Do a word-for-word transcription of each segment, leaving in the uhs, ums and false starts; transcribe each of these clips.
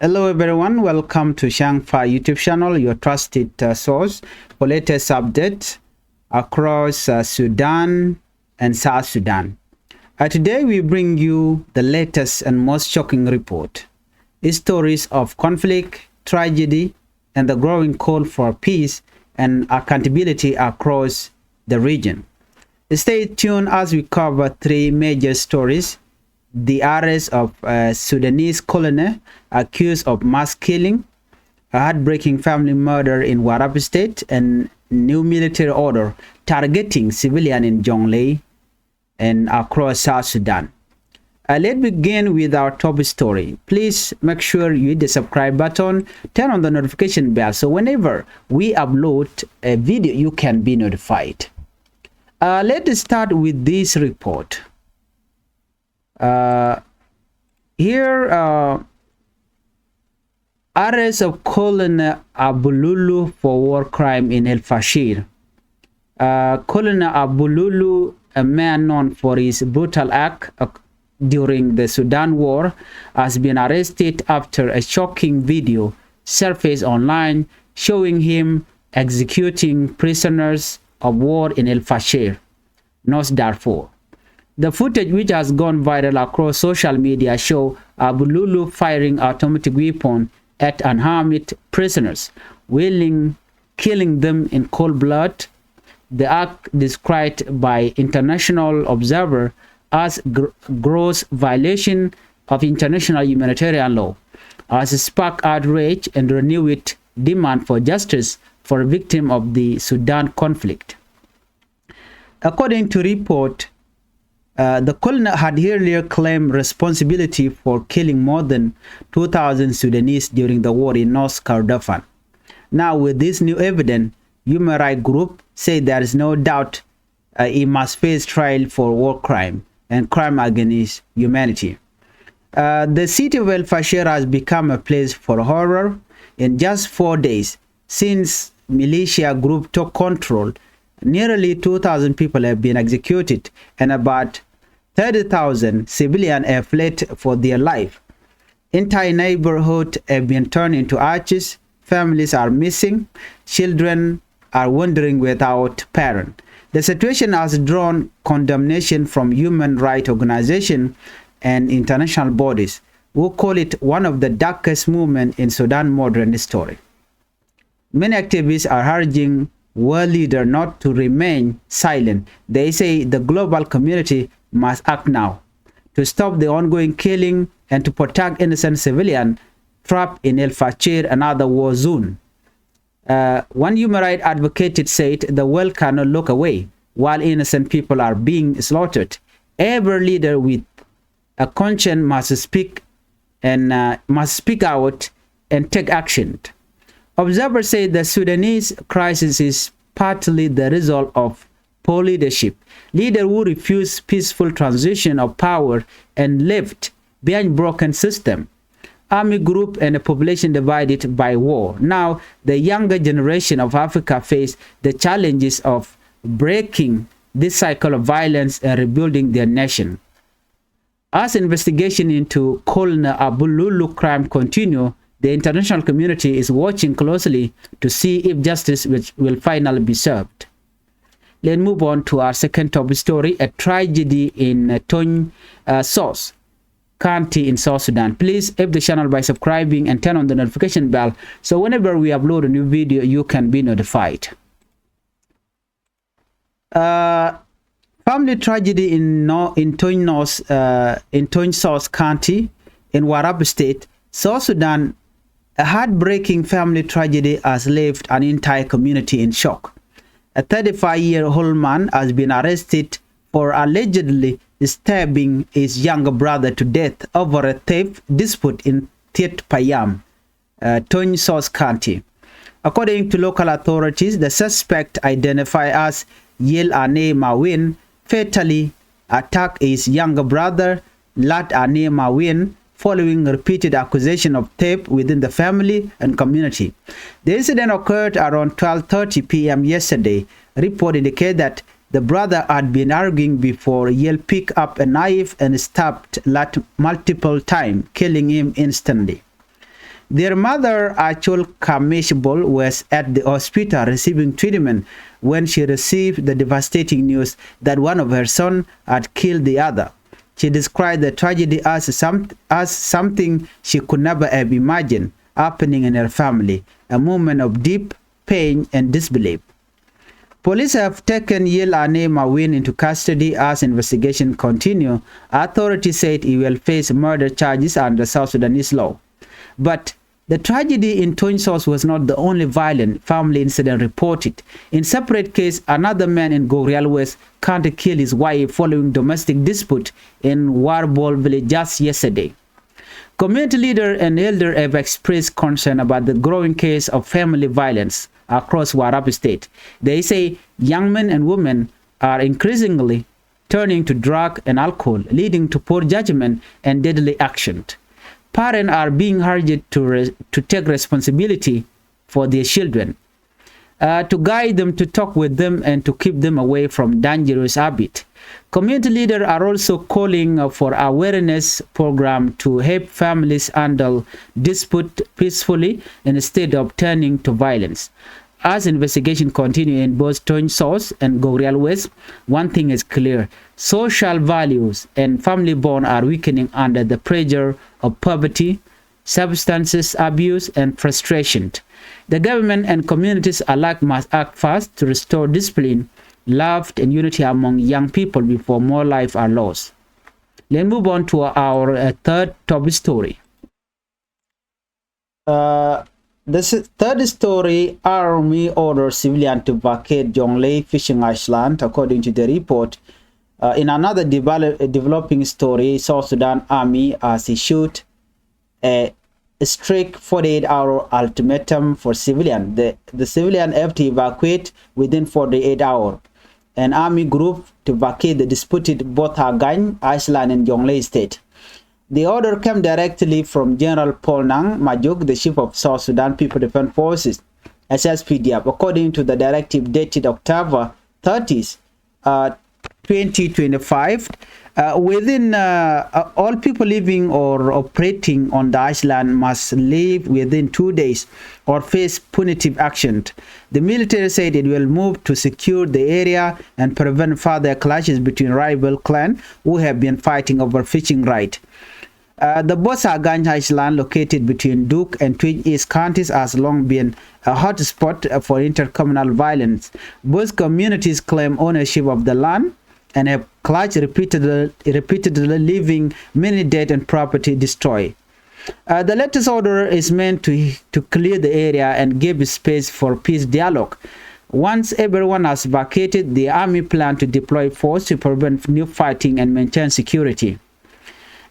Hello everyone, welcome to Shangfa YouTube channel, your trusted uh, source for latest update across uh, Sudan and South Sudan. Uh, today we bring you the latest and most shocking report. Stories of conflict, tragedy, and the growing call for peace and accountability across the region. Stay tuned as we cover three major stories: the arrest of a Sudanese colonel accused of mass killing, a heartbreaking family murder in Warrap State, and new military order targeting civilian in Jonglei and across South Sudan. Uh, let's begin with our top story. Please make sure you hit the subscribe button, turn on the notification bell, so whenever we upload a video, you can be notified. Uh, let's start with this report. Uh, here, uh, arrest of Colonel Abululu for war crime in El Fasher. Uh, Colonel Abululu, a man known for his brutal act uh, during the Sudan war, has been arrested after a shocking video surfaced online showing him executing prisoners of war in El Fasher, North Darfur. The footage, which has gone viral across social media, show Abululu firing automatic weapon at unarmed prisoners, wielding, killing them in cold blood. The act, described by international observer as gr- gross violation of international humanitarian law, has sparked outrage and renewed demand for justice for victim of the Sudan conflict. According to report, uh, the colonel had earlier claimed responsibility for killing more than two thousand Sudanese during the war in North Kordofan. Now, with this new evidence, human rights group say there is no doubt uh, he must face trial for war crime and crime against humanity. Uh, the city of El Fasher has become a place for horror. In just four days since militia group took control, nearly two thousand people have been executed and about thirty thousand civilians have fled for their life. Entire neighborhoods have been turned into ashes. Families are missing. Children are wandering without parents. The situation has drawn condemnation from human rights organizations and international bodies, who call it one of the darkest movements in Sudan's modern history. Many activists are urging world leaders not to remain silent. They say the global community must act now to stop the ongoing killing and to protect innocent civilians trapped in El Fasher, another war zone. Uh, one human rights advocate said the world cannot look away while innocent people are being slaughtered. Every leader with a conscience must speak and uh, must speak out and take action. Observers say the Sudanese crisis is partly the result of poor leadership. Leaders who refuse peaceful transition of power and left behind broken system. Army group and a population divided by war. Now, the younger generation of Africa face the challenges of breaking this cycle of violence and rebuilding their nation. As investigation into Colonel Abululu crime continue, the international community is watching closely to see if justice will, will finally be served. Let's move on to our second top story, a tragedy in uh, Tony uh, South County in South Sudan. Please help the channel by subscribing and turn on the notification bell, so whenever we upload a new video, you can be notified. Uh, family tragedy in, no, in Tony North, uh, in Tony South County in Warrap State, South Sudan. A heartbreaking family tragedy has left an entire community in shock. A thirty-five-year-old man has been arrested for allegedly stabbing his younger brother to death over a theft dispute in Thiet Payam, uh, Tony South County. According to local authorities, the suspect, identified as Yel Ane Mawin, fatally attacked his younger brother, Lat Ane Mawin, following repeated accusation of theft within the family and community. The incident occurred around twelve thirty p.m. yesterday. Report indicate that the brother had been arguing before Yel picked up a knife and stabbed Lat multiple times, killing him instantly. Their mother, Achol Kamish Bol, was at the hospital receiving treatment when she received the devastating news that one of her sons had killed the other. She described the tragedy as, some, as something she could never have imagined happening in her family, a moment of deep pain and disbelief. Police have taken Yil Ane Mawin into custody as investigation continue. Authorities said he will face murder charges under South Sudanese law. But the tragedy in Tony South was not the only violent family incident reported. In separate case, another man in Gogrial West county killed his wife following domestic dispute in Warbol village just yesterday. Community leader and elder have expressed concern about the growing case of family violence across Warrap State. They say young men and women are increasingly turning to drug and alcohol, leading to poor judgment and deadly action. Parents are being urged to, re- to take responsibility for their children, uh, to guide them, to talk with them, and to keep them away from dangerous habit. Community leaders are also calling, uh, for awareness program to help families handle dispute peacefully instead of turning to violence. As investigation continue in both Tony South and Gogrial West, one thing is clear. Social values and family bond are weakening under the pressure of poverty, substances abuse, and frustration. The government and communities alike must act fast to restore discipline, love, and unity among young people before more lives are lost. Let's move on to our, uh, third top story. Uh, the s- third story, army orders civilian to vacate Jonglei fishing island, according to the report. Uh, in another develop, developing story, South Sudan army has issued a strict forty-eight hour ultimatum for civilian. The, the civilian have to evacuate within forty-eight hour. An army group to vacate the disputed Bothagany Island in Jonglei State. The order came directly from General Paul Nang Majuk, the chief of South Sudan People Defense Forces, S S P D F, according to the directive dated October thirtieth, uh, twenty twenty-five. Uh, within, uh, uh, all people living or operating on the island must leave within two days or face punitive action. The military said it will move to secure the area and prevent further clashes between rival clans who have been fighting over fishing right. Uh, the Bothagany Island, located between Duk and Twic East counties, has long been a hotspot, uh, for intercommunal violence. Both communities claim ownership of the land and have clashed repeatedly, repeatedly, leaving many dead and property destroyed. Uh, the latest order is meant to, to clear the area and give space for peace dialogue. Once everyone has vacated, the army plan to deploy force to prevent new fighting and maintain security.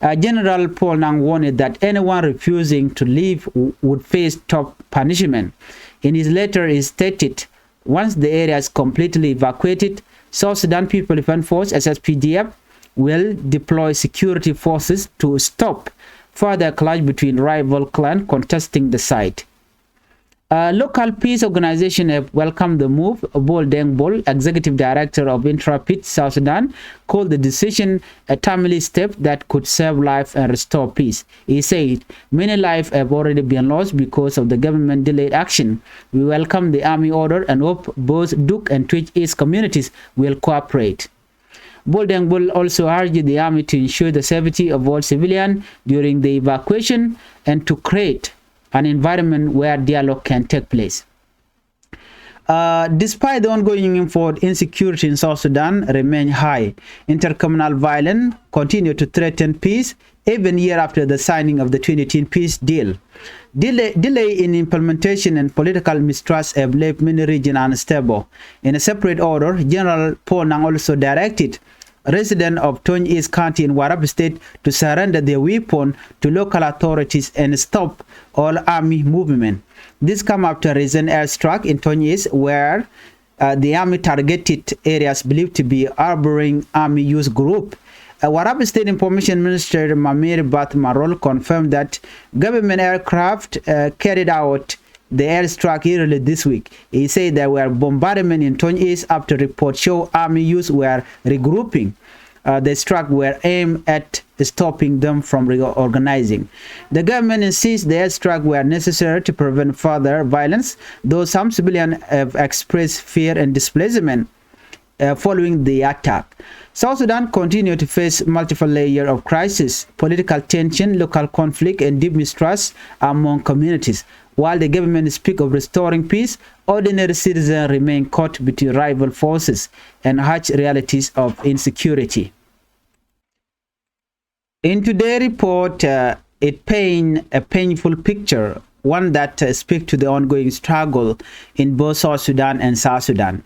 Uh, General Paul Nang warned that anyone refusing to leave w- would face tough punishment. In his letter, he stated, "Once the area is completely evacuated, South Sudan People Defense Force, S S P D F, will deploy security forces to stop further clash between rival clans contesting the site." Uh, local peace organization have welcomed the move. Bol Deng Bol, executive director of Intrepid South Sudan, called the decision a timely step that could save life and restore peace. He said, "Many lives have already been lost because of the government delayed action. We welcome the army order and hope both Duk and Twic East communities will cooperate." Bol Deng Bol also urged the army to ensure the safety of all civilians during the evacuation and to create an environment where dialogue can take place. Uh, despite the ongoing effort, insecurity in South Sudan remain high. Intercommunal violence continue to threaten peace even year after the signing of the twenty eighteen peace deal. Delay, delay in implementation and political mistrust have left many regions unstable. In a separate order, General Paul Nang also directed residents of Tony East County in Warrap State to surrender their weapon to local authorities and stop all army movement. This come after recent airstrike in Tony East, where, uh, the army targeted areas believed to be harboring army youth group. Uh, Warrap State Information Minister Mamir Bath Marol confirmed that government aircraft, uh, carried out the airstrike early this week. He said there were bombardment in Tony East after reports show army youth were regrouping. Uh, the strike were aimed at stopping them from reorganizing. The government insists the airstrike were necessary to prevent further violence, though some civilians have expressed fear and displacement uh, following the attack. South Sudan continued to face multiple layers of crisis, political tension, local conflict, and deep mistrust among communities. While the government speak of restoring peace, ordinary citizens remain caught between rival forces and harsh realities of insecurity. In today's report, uh, it paints a painful picture, one that uh, speaks to the ongoing struggle in both South Sudan and South Sudan.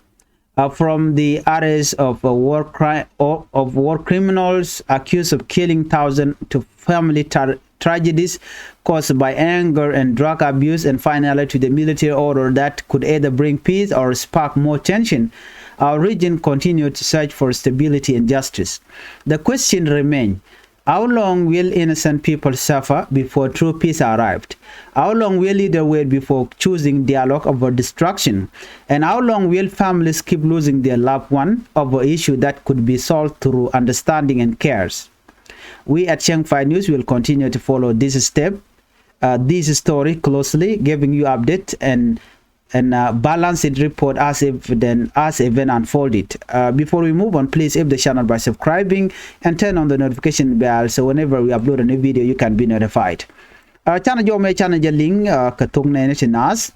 Uh, from the arrest of uh, war cri- of war criminals accused of killing thousands to family tra- tragedies caused by anger and drug abuse, and finally to the military order that could either bring peace or spark more tension, our region continued to search for stability and justice. The question remains, how long will innocent people suffer before true peace arrived? How long will leaders wait before choosing dialogue over destruction? And how long will families keep losing their loved one over issues that could be solved through understanding and cares? We at Chiang Five News will continue to follow this step, uh, this story closely, giving you update and and uh, balanced report as event as event unfolded. Uh, before we move on, please help the channel by subscribing and turn on the notification bell, so whenever we upload a new video, you can be notified. Uh, canɛ jɔmɛ canɛ jɛ liŋ uh, kɛ thok nɛni ti naath.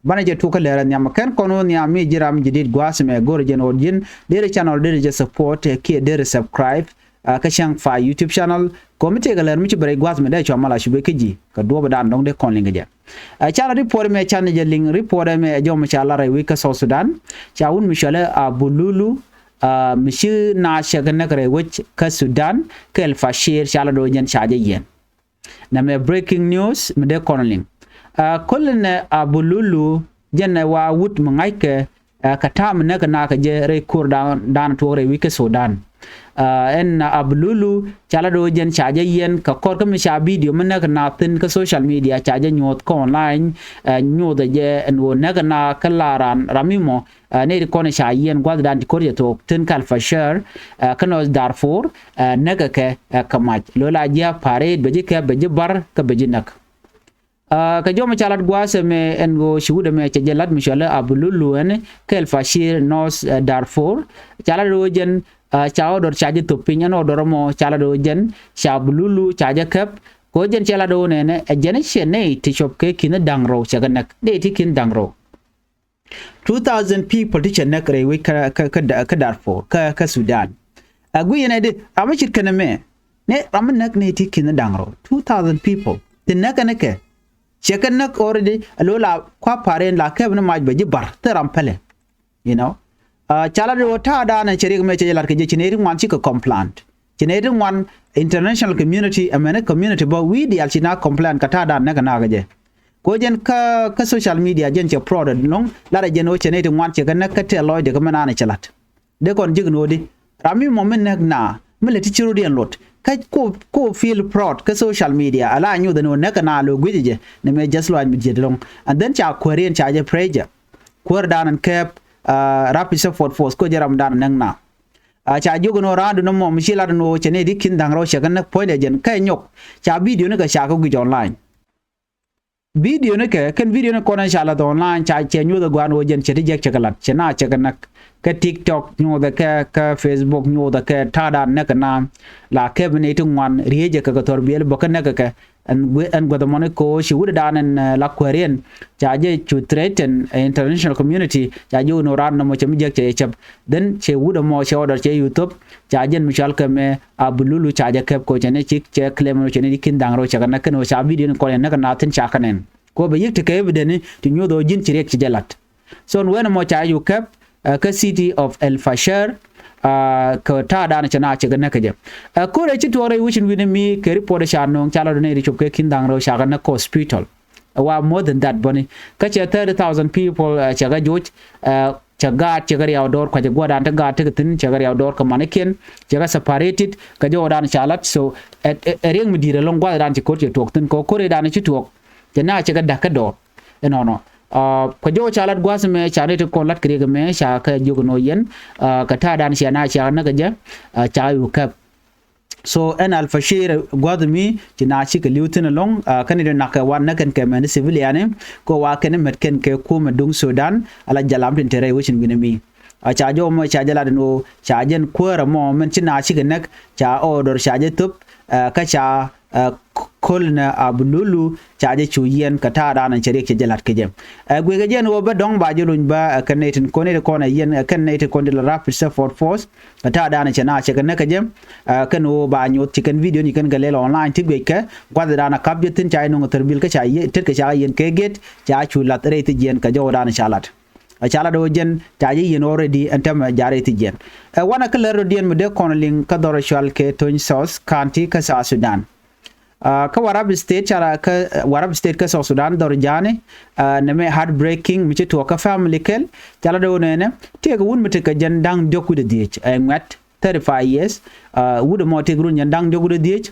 Banɛ jɛ tukä lɛrɛ nhiam kɛn kɔn wä nhiam mi jiram jidit gua̱a̱th mɛ go̱rɛ jɛn ɣöö ji̱n derɛ channel derɛ jɛ support kiɛ derɛ subscribe uh, kä Chiang Five YouTube channel. Kɔmi tëëkɛ lɛr mi ci bɛ rɛy gua̱a̱th mɛ dee cua mal a cupɛ kä ji̱ kɛ duɔ̱ɔ̱pɛ daan dɔ̱ŋ dee kɔn liŋ kɛ jɛ. Ɛ canɛ report mɛ canɛ jɛ liŋ report mɛ ɛ jɔmɛ ca lar ɛ wi̱c kä South Sudan. Ca wut mi cɔalɛ Abululu, ɛ mi ci na cɛ kɛ näk rɛy wec kä Sudan kɛl Fashir ca la do̱ jɛn ca jɛ yiɛn. Nɛmɛ breaking news mi dee kɔn liŋ. Ɛ kulɛ nɛ Abululu jɛn ɛ wa wut mi ŋa̱ckɛ ɛ kɛ ta̱a̱ mi näk na kɛ jɛ rɛy ko̱r dan dan tuɔɔk rɛy wi̱c kä Sudan. Ɛ ɛn Abululu ca la do̱ jɛn ca jɛ yiɛn kɛ kɔr kä mi ca video mi näk na thi̱n kä social media ca jɛ nyuɔ̱th kä online. Ɛ nyuɔ̱th ɛ jɛ ɛn ɣöö näk na kä la ran ram mi mɔ ɛ nɛy ti kɔn ca yiɛn gua̱th dan ti ko̱r jɛ thuɔɔk thi̱n kal Fashir ɛ kä North Darfur. Ɛ näk ɛ kɛ ɛ kɛ mac lo̱ la ji̱ a paret bɛ ji̱ kɛ bɛ ji̱ bar kä bɛ ji̱ näk. Ɛ kɛ jɔmɛ ca lat gua̱a̱th ɛmɛ ɛn ɣöö ci wut ɛmɛ cɛ jɛ lat mi cɔalɛ Abululu ɛn kɛl Fashir North ɛ Darfur. Ca lat ɣöö jɛn ɛ ca order ca jɛ thop piny ɛn order ɛmɔ ca lat ɣöö jɛn ca Abululu ca jɛ käp. Kɛ ɣöö jɛn cɛ lat ɣöö nɛnɛ ɛ jɛn cɛ nɛy ti cop kɛ ki̱n da̱ŋ rɛw cɛ kɛ näk nɛy ti ki̱n da̱ŋ rɛw. Two thousand people ti cɛ näk rɛy wec kä kä kä kä Darfur kä kä Sudan. A guic ɛn ɛ di ram mi cit kɛn ɛmɛ ni ram mi näk ni ti ki̱n da̱ŋ rɛw two thousand people ti näk ɛn kɛ. Cɛ kɛ näk already a lo̱ la kua pa̱r in la kɛp ni mac bɛ ji̱ bar thil ram pɛlɛ. You know. Ca lat ɣöö ta̱a̱ da̱a̱n ɛ cɛ riɛk mɛ cɛ jɛ lat kɛ jɛ ci nɛy ti ŋuan cikɛ complain. Ci nɛy ti ŋuan international community ɛmɛni community bä wi̱i̱ diaal ci na complain kɛ ta̱a̱ da̱a̱n näk kɛ nakä jɛ. Kɛ ɣöö jɛn kä kä social media jɛn cɛ prod ɛlɔ̱ŋ lat ɛ jɛn ɣöö cɛ nɛy ti ŋuan cɛ kɛ näk kä tɛl lɔcdɛ kä mi naan cɛ lat. Dee kɔn ji̱k ni ɣöö di ram mi mɔ mi näk na mi lɛ ti ci rot yɛn luɔt kä ko ko feel proud kä social media ala nyuth ɛn ɣöö näk kɛ na lo̱ gui̱c jɛ ni mɛ just lɔac mi jiɛt ɛlɔ̱ŋ. And then ca kuäär yɛn ca jɛ pressure. Kuäär da̱a̱n ɛn kɛɛp rapid support force ko jɛ ram da̱a̱n näk na. Ca jiök ɛn ɣöö raandu ni mɔ mi ci lat ɛn ɣöö cɛ ni di ki̱n dha̱ŋ rɛw cɛ kɛ näk puɔ̱nydɛ jɛn kɛ nyɔk. Ca video ni kɛ ca kɛ guic online. Video ni kɛ kɛn video ni kɔn ca lath online ca cɛ nyuɔth ɛ gua̱a̱n ɣöö jɛn cɛ ti jɛk cɛ kɛ lat cɛ na cɛ kɛ näk. Kɛ TikTok nyuɔth ɛ kɛ kɛ Facebook nyuɔth ɛ kɛ ta̱a̱ da̱a̱n näk kɛ na. La kɛp ni ti ŋuan riecɛ kɛ kɛ thɔr biɛl bä kɛ näk kɛ kɛ. Ɛn guɛ ɛn guɛth ɛmɔni ko ci wut dan ɛn la kuäär yɛn ca jɛ cu threaten international community ca jɛ wun ran nɔmɔ cɛ mi jek cɛ cɛp. Then cɛ wut ɛmɔ cɛ order cɛ yuthop ca jɛn mi cual kɛ mɛ Abululu ca jɛ kɛp ko cɛ ni cik cɛ claim cɛ ni di kin daŋ rɔ cɛ kɛ na kɛn wä ca video ni kɔn yɛn ni kɛ na thin ca kɛ nɛn ko bɛ yik ti kɛ evidence ti nyuth ɔ jin ci riɛk ci jɛ lat. So wen mɔ ca yuk kɛp kä city of El Fasher. Kä ta̱a̱ da̱a̱n cɛ na cɛ kɛ näk kɛ jɛ. Ko̱rɛ ci tuɔɔk rɛy wicin wi̱ni mi kɛ report ca no̱o̱ŋ ca la dɔ̱ nɛy ri cop kɛ ki̱n dha̱a̱ŋ rɛw ca kɛ näk kä hospital. Wa more than that bäni kä cɛ thirty thousand people cɛ kɛ joc. Cɛ gaat cɛ kɛ riaw dɔɔr kuacɛ gua̱dan ti gaat ti kɛ thi̱n cɛ kɛ riaw dɔɔr kɛ manikiɛn cɛ kɛ separated kɛ jɔwdan ca lat. So ɛ riɛk mi di̱i̱t ɛlɔ̱ŋ gua̱dan ci ko̱r cɛ tuɔɔk thi̱n kɛ ko̱rɛ dan ci tuɔɔk. Cɛ na cɛ kɛ da̱k kä dɔɔr. Ɛnɔnɔ Kä jɔw ca lat gua̱th mɛ ca nɛy ti kɔn lat kɛ riɛk mɛ ca kɛ jiök nɔ yɛn, kä ta̱a̱ dan cia na cia näk kɛ jɛ, ca yu kɛp. So ɛn Al Fashir gua̱th mi ci na cikɛ li̱w thi̱n ɛlɔ̱ŋ, kä nɛy ti nak kɛ wa näk kɛn kɛ mɛn civilian, kä wa kɛn mɛt kɛn kɛ kumɛ duŋ Sudan ala jalam tin te rɛy wecin wi̱n mi. Ca jɔw mɔ ca jɛ lat ɛn ɣöö ca jɛn kuäärä mɔ mɛn ci na cikɛ näk ca order ca jɛ thöp, kä ca Kolonel Abululu ca jɛ cu yiɛn kɛ ta̱a̱ dan cɛ riɛk cɛ jɛ la̱t kɛ jɛ. Ɛ guikɛ jɛ ɛn ɣöö bä dɔ̱ŋ ba jɛ luny bä kɛn nɛy tin kɔn nɛy ti kɔn ɛ yiɛn kɛn nɛy ti kɔn ti la Rapid Support Force kɛ ta̱a̱ dan cɛ na cɛ kɛ näk kɛ jɛ. Kɛn ɣöö ba nyoth ci kɛn video ni kɛn kɛ lɛl online ti guickɛ gua̱th dan kap jɛ thi̱n ca jɛ nuŋ thɛr bil kä ca tet kɛ ca yiɛn kɛ gate ca cu la̱th rɛy thi jiɛn kɛ jɔw dan ca la̱t. Ca lat ɣöö jɛn ca jɛ yiɛn already ɛn tämɛ ja̱ rɛy thi jiɛn. Ɛ wanɛ kä lär rɔ diɛn mi dee kɔn liŋ kä dhɔr cual kɛ Tony South County kä South Sudan. Kä Warrap State ca la kä Warrap State kä South Sudan dhɔr ja̱a̱ni nɛmɛ heartbreaking mi ci tuɔɔk kä family kɛl. Ca la dee wä nɛnɛ tëëkɛ wut mi tekɛ jɛn da̱ŋ diɔ̱k wi̱cdɛ dhieec ɛ ŋuɛ̈t thirty five years. Wut ɛmɔ tëëkɛ run jɛn da̱ŋ diɔ̱k wi̱cdɛ dhieec.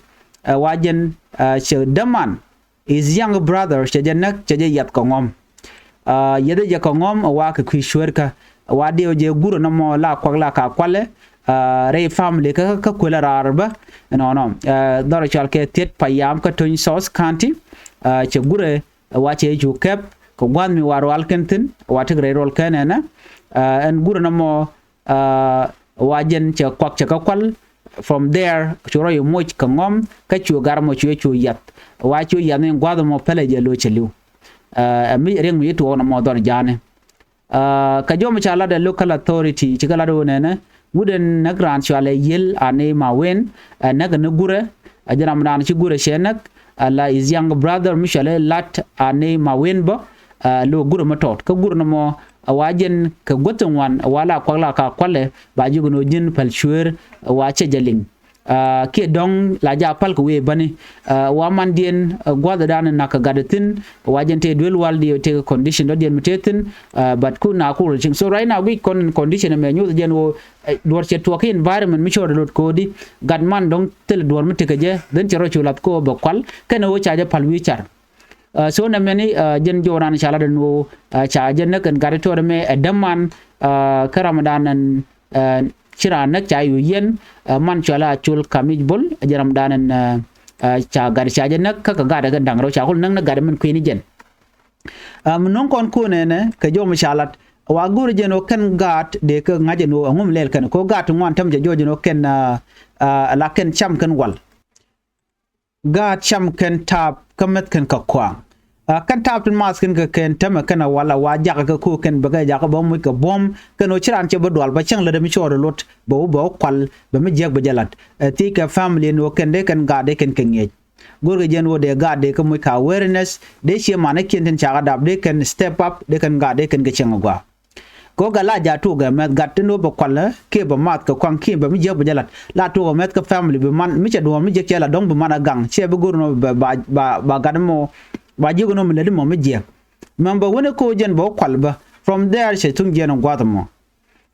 Wa jɛn cɛ däman, his young brother cɛ jɛ näk cɛ jɛ yath kɛ ŋɔ̱m. Yɛth jɛ kɛ ŋɔ̱m ɛ wa kɛ kui̱ cueerkä ɛ wa diɛw jɛ gurä nɔmɔ la kuak la ka kualɛ rɛy family kä kä kuël a raar bä. Ɛnɔnɔ dhɔr cual kɛ Thiet Payam kä Tony South County. Cɛ gurɛ ɛ wa cɛ cu kɛp kɛ gua̱th mi wa rual kɛn thi̱n ɛ wa tek rɛy ruɔl kɛn ɛnɛ. Ɛn gurä nɔmɔ wa jɛn cɛ kuak cɛ kä kual. From there cu rɔ yi moc kɛ ŋɔ̱m kä cu gar mɔ cu cu yath. Wa cu yath ni gua̱th mɔ pälɛ jɛ lo̱c cɛ li̱w. Ɛ mi riɛk mi ci tuɔɔk nɔmɔ dhɔr ja̱a̱ni. Kä jɔw mi ca lat ɛ local authority ci kɛ lat ɣöö nɛnɛ wut ɛn näk raan cualɛ Yiel Ani Mawen. Ɛ näk ni gurɛ ɛ jɛn ram dan ci gurɛ cɛ näk. Ɛ la his young brother mi cualɛ Lat Ani Mawen bä. Ɛ lo̱ gurɛ mi tɔt kä gurɛ nɔmɔ ɛ wa jɛn kɛ guäth ti ŋuan ɛ wa la kuak la ka kualɛ ba jiök ni ɣöö ji̱n päl cuëër ɛ wa cɛ jɛ liŋ. Kiɛ dɔ̱ŋ la ja pal kɛ wee bäni. Wa mandiɛn gua̱thdan nak kɛ gat thi̱n wa jɛn tëë duel wal diɛ tëë condition dɔ̱diɛn mi tëë thi̱n. But ku na ku rol cieŋ so right now guic kɔn condition ɛmɛ nyoth jɛn ɣöö duɔ̱r cɛ tuɔɔk kä environment mi cɔɔd lot ko̱di. Gat man dɔ̱ŋ thil duɔ̱r mi tekɛ jɛ dhen cɛ rɔ cu lath ko̱ bɛ kual kɛn ɣöö ca jɛ pal wi̱i̱ car. So nɛ mɛni jɛn jɔw ran ca lat ɛn ɣöö ca jɛ näk ɛn gat tɔɔt ɛmɛ ɛ däman. Kä ram dan ɛn ci raan näk ca yu yɛn man cual a col kamic bol jɛ ram dan ɛn ca gat ca jɛ näk kä kɛ gat ɛ kɛ da̱ŋ rɛw ca kul näk ni gat ɛ min kui̱ni jɛn. Mi no̱ŋ kɔn kun ɛnɛ kɛ jɔw mi ca lat wa go̱r jɛn ɣöö kɛn gaat dee kä ŋa̱c ɛn ɣöö ɛŋu mi lɛl kɛn ko gaat ti ŋuan täm cɛ jɔw jɛn ɣöö kɛn la kɛn cam kɛn wal. Gaat cam kɛn taap kä meth kɛn kɛ kɔaŋ. Kɛn taap tin maath kɛn kɛ kɛn tämɛ kɛn a wal a wa jakä kɛ ko̱o̱k kɛn bɛ kɛ jakä bä muc kɛ buɔ̱m kɛn ɣöö ci raan cɛ bä dual bä cäŋ lätdɛ mi cɔɔt rɔ lot bɛ wä bɛ wä kual bɛ mi jiäk bɛ jɛ la̱t. Ɛ thiec kɛ family ɛn ɣöö kɛn dee kɛn gaat dee kɛn kɛ ŋi̱eec. Go̱rkɛ jɛn ɣöö dee gaat dee kɛ muc kɛ awareness dee ciɛ manikiɛn tin cakɛ dap dee kɛn step up dee kɛn gaat dee kɛn kɛ cieŋ a gɔaa. Kɛ ɣöö gat la ja̱ tuɔɔkɛ mɛth gat tin ɣöö bɛ kualä kiɛ bɛ math kɛ kuaŋ kiɛ bɛ mi jiäk bɛ jɛ la̱t la tuɔɔkɛ mɛth kä family bi man mi cɛ duɔ̱ɔ̱r mi jiäk cɛ la dɔ̱ŋ bi man a gaŋ cɛ bi go̱r nɔ ba ba ba gat mɔ ba jiäk nɔ mi lätdi mɔ mi jiäk. Mɛm bɛ wänɛ ko̱o̱k jɛn bɛ wä kual bä from there cɛ thuŋ jiɛn ɔ gua̱th mɔ.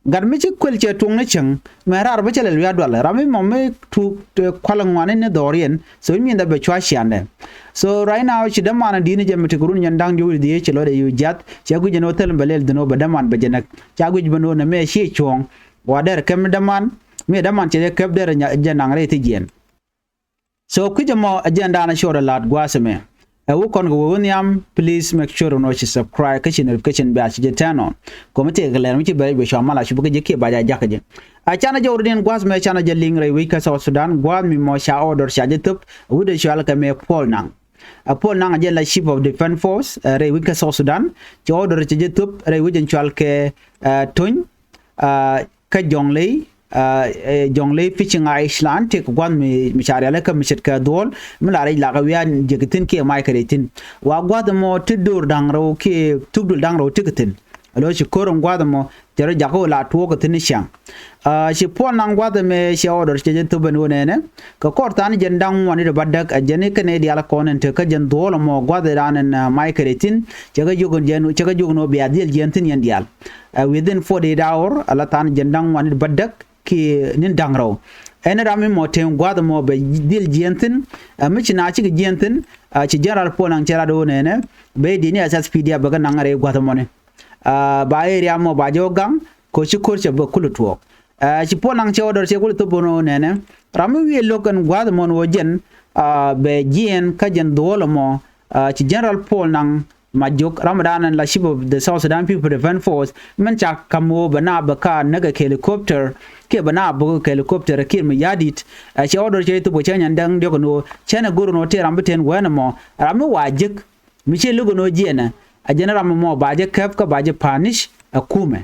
Gat mi ci kuël cɛ tuɔ̱ŋ ni cäŋ mɛ raar bä cɛ lɛ luia dual ram mi mɔ mi tuuk kual ŋuani ni dhɔriɛn. So i̱ min dha bɛ cua ciandɛ. So right now ci däman a di̱i̱t ni jɛ mi ti kɛ run nyɛn da̱ŋ diɔ̱k wi̱cdɛ dhieec ci lɔcdɛ yu jiath cɛ guic jɛ ni wä thil bɛ lɛl dhi̱n wä bɛ däman bɛ jɛ näk. Ca guic bä ni wä nɛ mɛ ci cuɔ̱ɔ̱ŋ wa dɛr kɛm ni däman mi däman cɛ jɛ kɛp dɛr jɛ naŋ rɛy thi jiɛn. So kui̱c ɛmɔ ɛ jɛn da̱a̱n a cuɔt ɛ la̱t gua̱a̱th ɛmɛ. Ɛ wä kɔn kɛ wee wä nhiam please make sure nɔ ci subscribe kä ci notification bell ci jɛ turn on. Kɔmi tëëk kɛ lɛr mi ci bɛrɛ bɛ cua mal a cup kä jɛ kiɛ ba ja jakä jɛ. A canɛ jɛ wä rɔ diɛn gua̱a̱th mɛ canɛ jɛ liŋ rɛy wec kä South Sudan gua̱a̱th mi mɔ ca order ca jɛ thöp. Wut ɛ cual kɛ mɛ Paul Nang. Ɛ Paul Nang ɛ jɛn la chief of defense force rɛy wec kä South Sudan. Cɛ order cɛ jɛ thöp rɛy wec ɛn cual kɛ Tony. Kä Jonglei, Jonglei Fishing Island tëëkɛ gua̱th mi ca rialikä mi ce̱tkɛ dhuɔ̱ɔ̱l mi la rɛc lakä wiaa jiäk thi̱n kiɛ mac kɛ rɛc thi̱n. Wa gua̱th ɛmɔ ti do̱r da̱ŋ rɛw kiɛ thuk dul da̱ŋ rɛw tekɛ thi̱n. Alo ci ko̱r ɛn gua̱th ɛmɔ cɛ rɔ jakä wä la tuɔɔkä thi̱n ni ciaŋ. Ci Paul Nang gua̱th ɛmɛ cɛ order cɛ jɛ thop ɛn wä nɛnɛ. Kɛ kɔr tha̱a̱n jɛn da̱ŋ ŋuan i̱ rɔ bädäk ɛ jɛn i̱ kɛn i̱ diaal kɔn ɛn tekä jɛn dhuɔ̱ɔ̱l ɛmɔ gua̱th ɛ da̱a̱n ɛn mac kɛ rɛc thi̱n. Cɛ kɛ jiök ɛn jɛn cɛ kɛ jiök ɛn wä bia dhiel jiɛn thi̱n yɛn diaal. Within forty-eight hour ala tha̱a̱n jɛn da̱ŋ ŋuan i̱ bädäk kiɛ ni̱n da̱ŋ rɛw. Ɛn ram mi mɔ tëë gua̱th mɔ bɛ dhil jiɛn thi̱n, ɛ, mi ci na cikɛ jiɛn thi̱n, ɛ, ci General Paul Nang cɛ lat ɣöö nɛnɛ bɛ di̱t ni S S P D F bɛ kɛ naŋ rɛy gua̱th mɔni. Ɛ, ba area mɔ ba jɛ wä gaŋ kɛ ɣöö ci ko̱r cɛ bɛ kulɛ tuɔɔk. Ɛ, ci Paul Nang cɛ order cɛ kulɛ thop ɣöö nɛnɛ ram mi wi̱i̱ lo̱k ɛn gua̱th mɔn ɣöö jɛn, ɛ, bɛ jiɛn kä jɛn dhuɔ̱ɔ̱l mɔ, ɛ, ci General Paul Nang Majok, ramdan ɛn la Chief of the South Sudan People Defense Force, min ca ka̱m ɣöö bɛ na bɛ ka näk ɛ helicopter kiɛ bɛ na bä kɛ helicopter ɛ Kiir Mayardit. Ɛ, cɛ order cɛ thop kɛ cɛ nyandäŋ diɔ̱k ɛn ɣöö cɛn ɛ go̱r ɛn ɣöö tëë ram bi tëë wä ɛn ɛmɔ, ram mi wa jek mi ci lo̱k ɛn ɣöö jiɛnɛ, ɛ jɛn ram ɛmɔ ba jɛ käp kä ba jɛ punish ɛ kumɛ.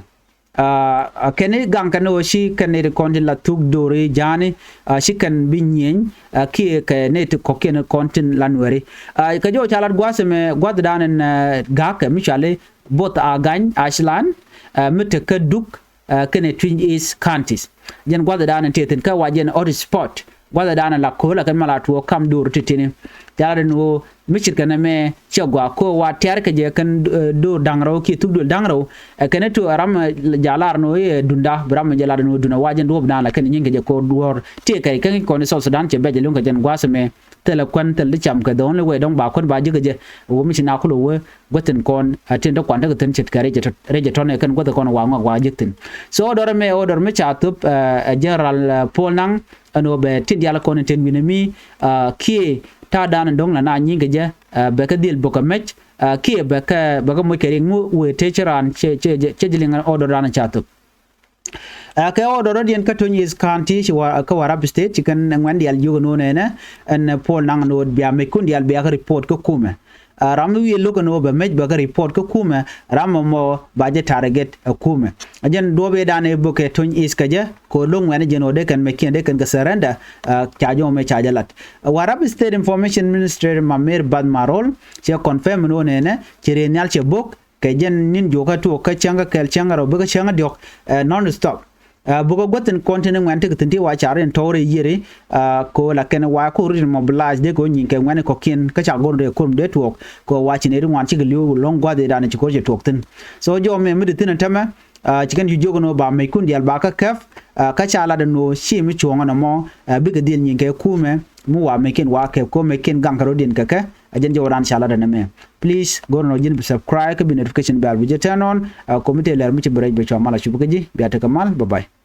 Ɛ, ɛ, kɛn i̱ gaŋ kɛn ɣöö ci kɛn nɛy ti kɔn tin la thuk do̱ri ja̱a̱ni, ɛ, ci kɛn bi nyieny, ɛ, kiɛ kɛ nɛy ti kɔ̱kiɛn kɔn tin la nuɛri. Ɛ, kɛ jɔw ca lat gua̱a̱th ɛmɛ gua̱thdan ɛn, ɛ, ga̱a̱kɛ mi cɔali Both Agany Ashland, ɛ, mi tekä Duk, ɛ, kɛnɛ Twic East Counties. Jɛn gua̱thdan ɛn tëë thi̱n kä wa jɛn hot spot. Gua̱thɛ da̱a̱n ala ko̱o̱l a kɛn mal a tuɔɔk kam do̱r ti̱ti̱ni. Ca lat ɛn ɣöö mi ce̱tkɛ nɛmɛ cɛ gɔaa ko̱o̱k wa tɛ̈r kɛ jɛ kɛn, ɛ, do̱r da̱ŋ rɛw kiɛ thuk duël da̱ŋ rɛw. Ɛ kɛn ɛ tuɔɔk ɛ ram, ɛ, jalar ɛn ɣöö i̱, ɛ, dunda bi ram ɛ jɛ lat ɛn ɣöö dunda wa jɛn duɔ̱ɔ̱p da̱a̱n la kɛn nyiŋ kɛ jɛ ko̱o̱r duɔ̱ɔ̱r tëë kɛ kɛn kɔn i̱ South Sudan cɛ bɛc ɛ luŋ kɛ jɛn gua̱a̱th ɛmɛ. Thilɛ kuän thil ti cam kɛ the only way dɔ̱ŋ ba kuän ba ji̱ kɛ jɛ. Ɛ ɣöö mi ci na kulɛ wee guäthin kɔn, ɛ, tin te kuan tekɛ thi̱n ce̱tkɛ rɛc ɛ tɔ̱, rɛc ɛ tɔ̱ nɛ kɛn guäthi kɔn wa ŋɔak wa ji̱ thi̱n. So order ɛmɛ order mi ca thop, ɛ, ɛ General, ɛ, Paul Nang, ɛn ɣöö bɛ tin diaal kɔn in ten wi̱nɛ mi, ɛ, kiɛ ta̱a̱ da̱a̱n in do̱ŋ la na nyi̱i̱ŋ kɛ jɛ, ɛ, bɛ kɛ dhil bök kɛ mec, ɛ, kiɛ bɛ kɛ, bɛ kɛ moc kɛ riŋ mi wëë tëë ci raan cɛ, cɛ, cɛ, cɛ ji̱ liŋ order da̱a̱n in ca thop. Ɛ, kɛ order rɔ̱diɛn kä Tony East County ci wa, kä Warrap State ci kɛn ŋuɛ̈n diaal jiök ɛn ɣöö nɛnɛ, ɛn Paul Nang ɛn ɣöö bia mec kun diaal bia kɛ report kä kumɛ. Ɛ, ram mi wi̱i̱ lo̱k ɛn ɣöö bɛ mec bɛ kɛ report kä kumɛ, ram ɛmɔ ba jɛ target ɛ kumɛ. Ɛ jɛn duɔ̱ɔ̱p ëëdan ëë bök kɛ Tony East kɛ jɛ, kɛ ɣöö lo̱k ŋuɛ̈ni jɛn ɣöö dee kɛn mɛckiɛn dee kɛn kɛ surrender, ɛ, ca jɔmɛ ca jɛ lat. Ɛ, Warrap State Information Minister Mamer Bath Marol cɛ confirm ɛn ɣöö nɛnɛ ci rëë nhial cɛ bök kɛ jɛn ni̱n juɔkä tuɔɔk kä cäŋ kä kɛl cäŋ rɛw bikɛ cäŋ diɔ̱k, ɛ, non stop. Ɛ, bukɛ guäthin kɔn tin ŋuɛ̈n tekɛ thi̱n ti wa car in tɔɔr i̱ yiëri, ɛ, kɛ ɣöö la kɛn wa ko̱r rit mobilize dee kɛ ɣöö nyiŋ kɛ ŋuɛ̈ni kɔ̱kiɛn kä ca go̱r in rɛy ko̱r mi dee tuɔɔk kɛ ɣöö wa ci nɛy ti ŋuan cikɛ li̱w lɔ̱ŋ gua̱th ëëdan ci ko̱r cɛ tuɔɔk thi̱n. So jɔmɛ mi di thi̱n ɛn tämɛ, ɛ, ci kɛn ji̱ jiök ɛn ɣöö ba mec kun diaal ba kä kɛp, ɛ, kä ca lat ɛn ɣöö ci mi cuɔ̱ɔ̱ŋ ɛn ɛmɔ, ɛ, bikɛ dhil nyiŋ kɛ kumɛ mi wa meckiɛn wa kɛp kɛ ɣöö meckiɛn gaŋ kɛ rɔ̱diɛn kɛ kɛ. Ɛ jɛn jɔwdan ca lat ɛn ɛmɛ. Please go̱r ɛn ɣöö ji̱n bi subscribe kä bi notification bell bi jɛ turn on, ɛ, kɛ mi tëë lɛr mi ci bi rɛc bɛ cua mal a cup kä ji̱ bia tekɛ mal. Bye bye.